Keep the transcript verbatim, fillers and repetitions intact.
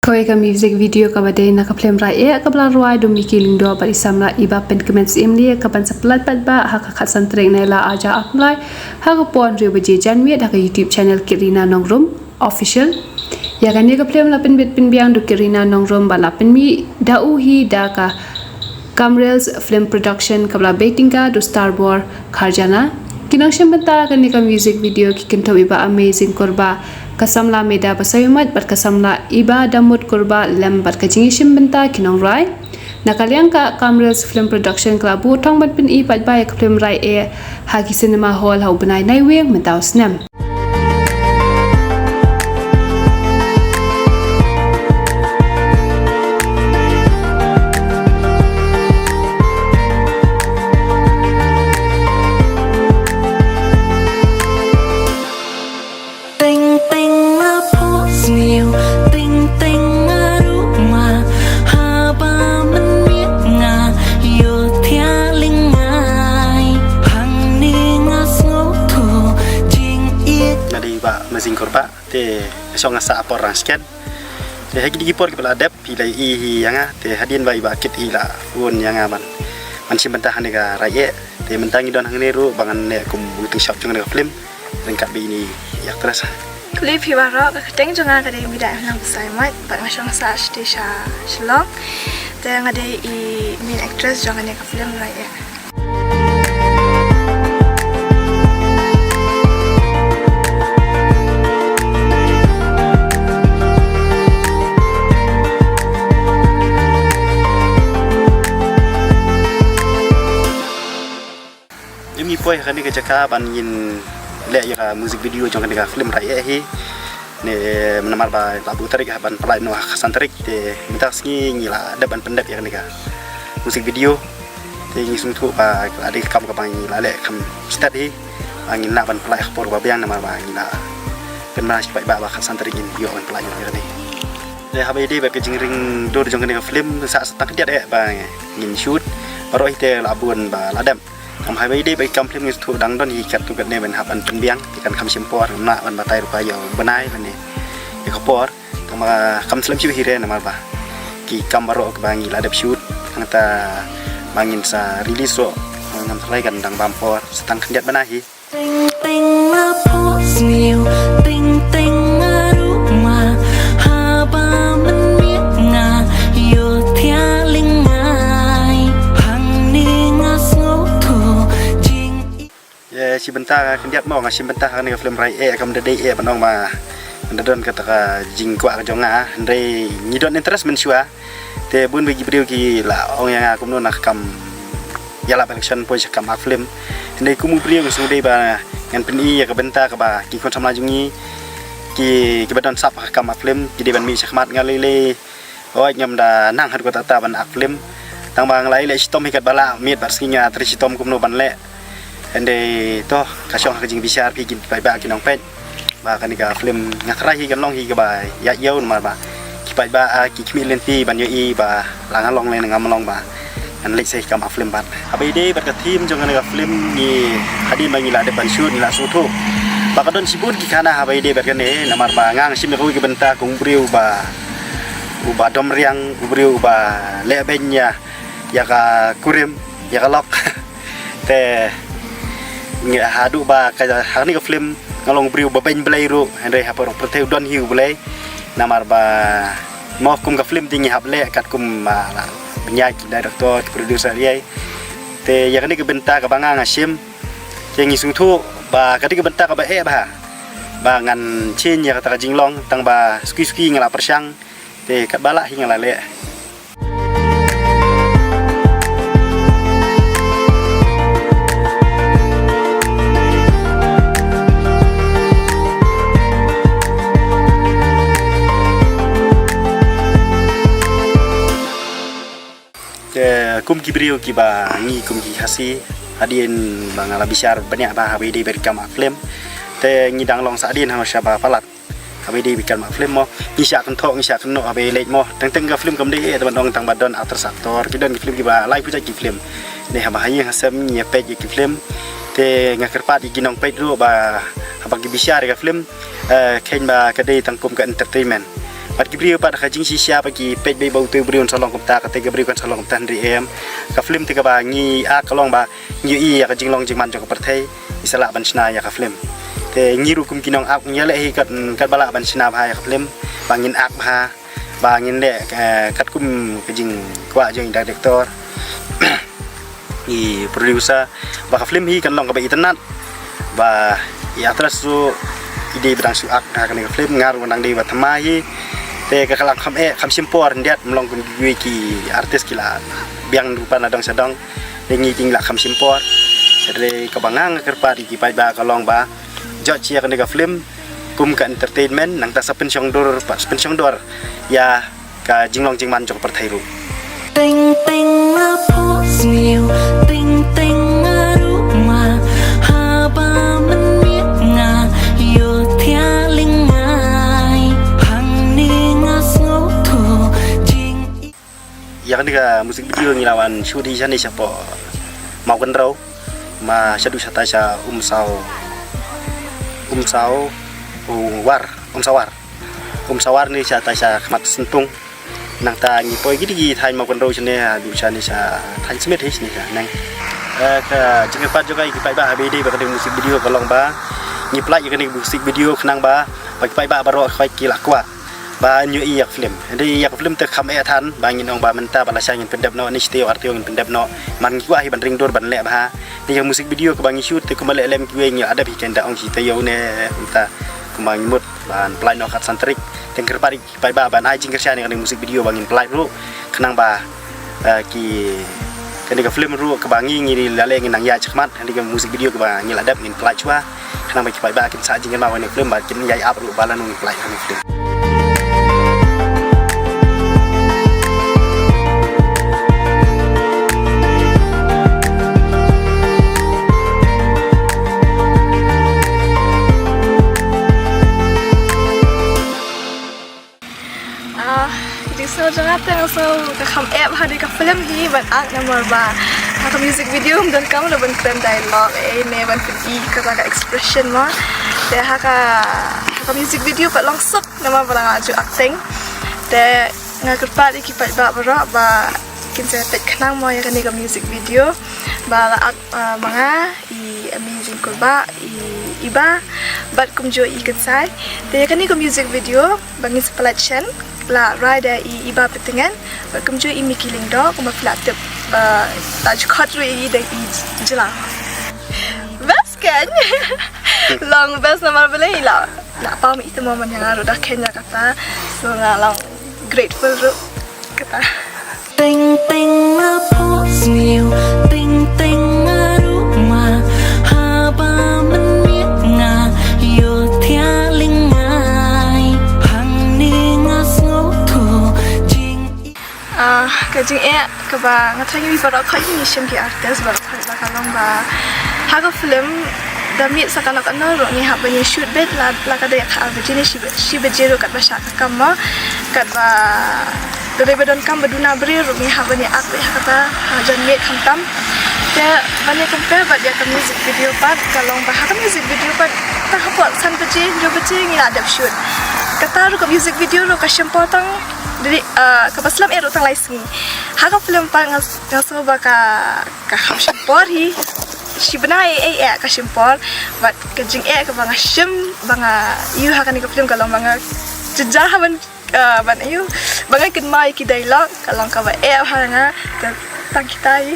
Kawei ka music video kaba dei na ka film Rai Eh kaba la rwai da u Micky Lyngdoh bad i samla Ibapynkmen Syiemlieh, ka ban sa pynlait paidbah ha ka khatsan tarik Nailar arhajar arphew lai ha ka por hynriew baje janmiet ha ka YouTube channel Kitrina Nongrum Official. Ïa kane ka film la pynbit pynbiang da u Kitrina Nongrum bad la pynmih da u hi da ka Kamrels Film Production kaba la bei tyngka da u Starbor Kharjana. Ki nongshim bynta kane ka music video ki kynthup i Bah Amazing Kurbah, ka samla Meda Basaiawmoit bad ka samla Ibadamut Kurbah lem bad ka jingïashim bynta ki nongrwai. Na ka liang ka Kamrels Film Production ka la buh thong ban pyni paidbah ïa ka film Rai Eh ha ki cinema hall ha u bnai Naiwieng mynta u snem. Teng teng nga phohsniew, teng teng nga ruh ma, haba mynmiet nga ïohthiah lyngngai. Hangne nga sngewthuh jingïeit. Nga dei Bah Amazing Kurbah, te nga shong ha Sahpor Rangshken. Te ha kine ki por kiba la dep phi la ïohi hi ïa nga, te hadien ba i Bah Kit i la phone ïa nga ban, ban shim bynta ha kane ka Rai Eh. Te mynta ngi don hangne ruh ba ngan leh kum u tyngshop jong kane ka film ryngkat bad ine i actress. Khublei phi baroh, ka kyrteng jong nga ka dei Meda Emlang Basaiawmoit bad nga shong sah shatei sha Shillong. Te nga dei i main actress jong kane ka film Rai Eh. Ym ngi poi ha kane ka jaka ban ngin leh ïa ka music video jong kane ka film Rai Eh hi. Ne namar ba la buh tarik ha ban pynlait noh ha ka san tarik, te mynta ka sngi ngi la dep ban pyndep ïa kane ka music video. Te ngi sngewthuh ba ka la dei ka kam kaba ngi la leh kham stet hi. Ba ngin lah ban pynlait ha ka por kaba biang namar ba ngi la kynmaw shi paidbah ba ka san tarik ngin ïoh ban pynlait noh ïa kane. Te haba ïadei bad ka jingring dur jong kane ka film, sa sa tang khyndiat eh ba ngin shoot. Baroh hi te la bun ba la dep. Tang haba ïadei bad ki kam film ngi sngewthuh dang don hi katto katne ban hap ban pynbiang, te kan kham shim por, ngam lah ban batai ruh ïa u bnai lane ïa ka por. Tang ba kam slem shuh hi re namar ba ki kam baroh kiba ngi la dep shoot, hangta ba ngin sa release ruh ngam tharai kan dang bam por, sa tang khyndiat bnai hi. Teng teng nga phohsniew, teng teng nga ruh ma, haba mynmiet nga ïohthiah lyngngai. Hangne nga sngewthuh jing Ïa, shi bynta khyndiat mo nga shim bynta ha kane ka film Rai Eh, kam da dei eh ban ong ba nga da don kata ka jingkwah ka jong nga, hynrei ngi don interest mynshuwa. Te bun ba ki briew ki la ong ïa nga kumno na ka kam ïalap election poi sha kam act film. Hynrei kum u briew nga sngewdei ba ngan pyni ïa ka bynta kaba ki khun samla jong ngi ki, kiba don sap ha ka kam act film ki dei ban mih shakhmat. Nga lei lei, oi, ngam da nang haduh katta katta ban act film. Tang ba nga la ïaleh shitom hi katba lah miet bad sngi, nga trei shitom kumno ban leh. Hynrei to, ka shong ha ka jingbishar phi ki paidbah ki nongpeit ba kane ka film nga tharai hi kan long hi kaba ïaid ïew namar ba ki paidbah, ah, ki khmih lynti ban ïohi ba la nga long lane ngam long ba ngan leit sa hi kam act film pat. Haba ïadei bad ka theme jong kane ka film, ngi hadien ba ngi la dep ban shoot ngi la sngewthuh ba ka don shibun ki khana haba ïadei bad kane, namar ba nga nga shim ïa kawei ka bynta kum u briew uba, uba dom riang, u briew uba leh beiñ ïa, ïa ka kurim, ïa ka lok. Te ngi haduh ba ka, ha kane ka film nga long u briew ba beiñ Blei ruh, hynrei ha pyrthei u don hi u Blei. Namar ba mo kum ka film te ngi hap leh katkum, ah, bniah ki director, ki producer ïa. Te ïa kane ka bynta kaba nga nga shim, te ngi sngewthuh ba ka dei ka bynta kaba eh bha ba ngan change ïa kata ka jinglong, tang ba suki suki nga la pyrshang. Te katba lah hi nga la leh. Te kum ki briew kiba ngi kum ki Khasi, hadien ba nga la bishar bniah bha haba ïadei bad ka kam act film, te ngi dang long sa hadien ha shaba palat. Haba ïadei bad ka kam act film mo, ngi shah kynthoh, ngi shah kynnoh haba ïaleit mo. Teng teng ka film kam dei eh te ban ong tang ba don actress actor, ki don ki film kiba lai phew jait ki film. Ne haba ha ïing ha sem ngi ïa peit ïa ki film. Te nga kyrpad ïa ki nongpeit ruh ba haba ki bishar ïa ka film, eh, kheiñ ba ka dei tang kum ka entertainment. Bad ki briew pat ha ka jingshisha ba ki peit beit ba uto u briew un sa long kumta, kata ka briew kan sa long kumta, hynrei em. Ka film te kaba ngi ak ka long ba ngi ïohi ïa ka jinglong jingman jong ka pyrthei, ngi sa lah ban shna ïa ka film. Te ngi ruh kum ki nongak ngi leh hi kat, katba lah ban shna bha ïa ka film, ba ngin ak bha, ba ngin leh, eh, katkum ka jingkwah jong i director, i producer, ba ka film hi kan long kaba itynnad, ba i actress ruh i dei ba dang shu ak ha kane ka film, nga ruh nga dang dei ba thymmai hi. Te ka la kham eh, kham shim por hynrei ym long kum kiwei ki artist ki la biang ruh pat na dong sha dong. Te ngi te ngi la kham shim por. Te kaba nga nga kyrpad ïa ki paidbah ka long ba judge ïa kane ka film kum ka entertainment, nangta sa pynshong dur, pa-, pynshong dur ïa ka jinglong jingman jong ka pyrthei ruh. Teng teng nga phuh sniew, teng teng nga ruh ma, haba mynmiet nga ïoh thiah lyngngai, hangne nga sngewthuh jing. Ïa kane ka music video ngi la wan shoot hi shane shapoh Mawkynrew, ma shaduh shatai sha Umsaw, Umsaw, War, Umsawar. Umsawar ne shatai sha khmat Syntung. Nangta ngi poi kiti ki thaiñ Mawkynrew shane, haduh shane sha thaiñ Smit hi shane sha neng. Eh, ka jingkyrpad jong nga ïa ki paidbah haba ïadei bad kane ka music video ka long ba ngi pynlait ïa kane ka music video khnang ba, ba ki paidbah baroh ki la kwah ba yn ïohi ïa ka film. Hynrei ïa ka film te kham eh than, ba ngin ong ba mynta ba lashai ngin pyndep noh, ne shi taïew ar taïew ngin pyndep noh. Namar ngi kwah hi ban ring dur ban leh bha. Te ïa ka music video kaba ngi shoot te kumba leh lem kiwei ngi la dep hi, kein da ong shi taïew ne mynta kumba ngi mut ban pynlait noh kat san tarik. Te nga kyrpad ïa ki paidbah ban ai jingkyrshan ïa kane ka music video ba ngin pynlait ruh, khnang ba, eh, ki, kane ka film ruh kaba ngi, ngi la leh ngin nang ïaid shakhmat, kane ka music video kaba ngi la dep ngin pynlait shuwa, khnang ba ki paidbah kin sah jingkynmaw ïa kane ka film, ba kin ïai ap ruh ba lano ngin pynlait ïa kane ka film. Ah, ka jingsngew jong nga te nga sngew ka kham eh bha dei ka film hi ban act namar ba ha ka music video ym donkam ruh ban kren dialogue, eh, ne ban pyni kata ka expression mo. Te ha ka, ha ka music video pat long suk namar ba la nga ju acting. Te nga kyrpad ïa ki paidbah baroh ba kin sa peit khnang mo ïa kane ka music video ba la act, ah, ma nga, i Amazing Kurbah, i Iba, bad kumjuh i Kynsai. Te ïa kane ka music video ba ngin sa pynlait shen la rai da i Iba Patngen bad kumjuh i Mickey Lyngdoh, kumba phi la tip, ah, la ju khot ruh i da i Jylla. Best kan? Long best namar balei la, la pam i te mo man ïa nga ruh da khein ïa kata. So nga long grateful ruh kata. Teng teng nga phuh sniew, teng teng nga ruh ma, haba mynmiet nga ïoh thiah lyngngai, hangne nga sngewthuh jing. Ah, ka jingeh kaba nga tharai ngi baroh khoit ngi shim ki artist baroh khoit ba ka long ba ha ka film da miet sa kano kano ruh ngi hap ban ïa shoot beit la, la ka dei ka ar baje ne shi, shi baje ruh katba shah ka kam mo, katba da dei ba donkam ba duna briew ruh ngi hap ban ïa act beit ha kata ha jan miet khamtam. Te ban ïa compare bad ïa ka music video pat ka long ba ha ka music video pat tang hapoh san baje hynriew baje ngi la dep shoot. Kata ruh ka music video ruh ka shim por tang, dei, ah, kaba slem eh ruh tang lai sngi. Ha ka film pat nga, nga sngew ba ka, ka kham shim por hi. Shi bnai eh, eh, ka shim por. Bad ka jingeh kaba nga shim ba nga ïoh ha kane ka film ka long ba nga jynjar ha ban, ah, ban ïoh ba nga kynmaw ïa ki dialogue ka long kaba eh ha nga. Te tang kita hi.